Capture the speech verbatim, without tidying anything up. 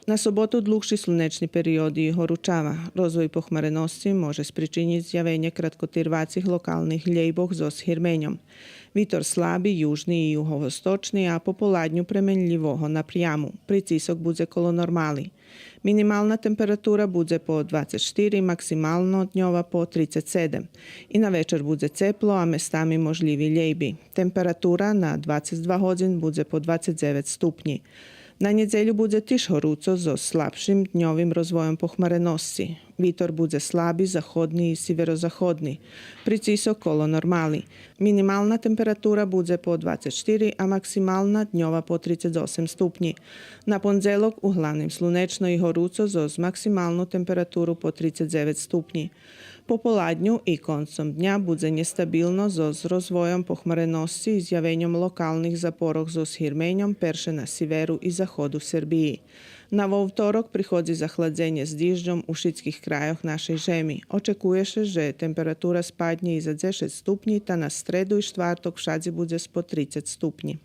На соботу длугши слунечни периоди и горучава. Розвой похмареносци може спричинїц зявенє краткотирвацих локалних лєйбох зоз гирменьом. Витор слаби, южни и юговосточни, а по поладню пременлївого напряму. Прицисок будзе коло нормали. Минимална температура будзе по двацец штири, максимално дньова по трицец седем. И на вечер будзе цепло, а местами можлїви лєйби. Температура на двацец два годзин будзе по двацец дзевец ступнї. На нєдзелю будзе тиж горуцо зоз слабшим дньовим розвойом похмареносци. Витор будзе слаби, заходни и сиверозаходни. Прицисок коло нормали. Минимална температура будзе по двацец штири, а максимална дньова по трицец осем ступнї. На пондзелок углавним слунечно и горуцо зоз максималну температуру по трицец дзевец ступнї. По поладню и концом дня будзе нєстабилно зоз розвойом похмареносци и зявеньом локалних запорох зоз гирменьом перше на сиверу и заходу Сербиї. На вовторок приходзи захладзенє з дижджом у шицких крайох нашей жеми. Очекує ше же температура спаднє и за дзешец ступнї, та на стреду и штварток вшадзи будзе спод трицец ступнї.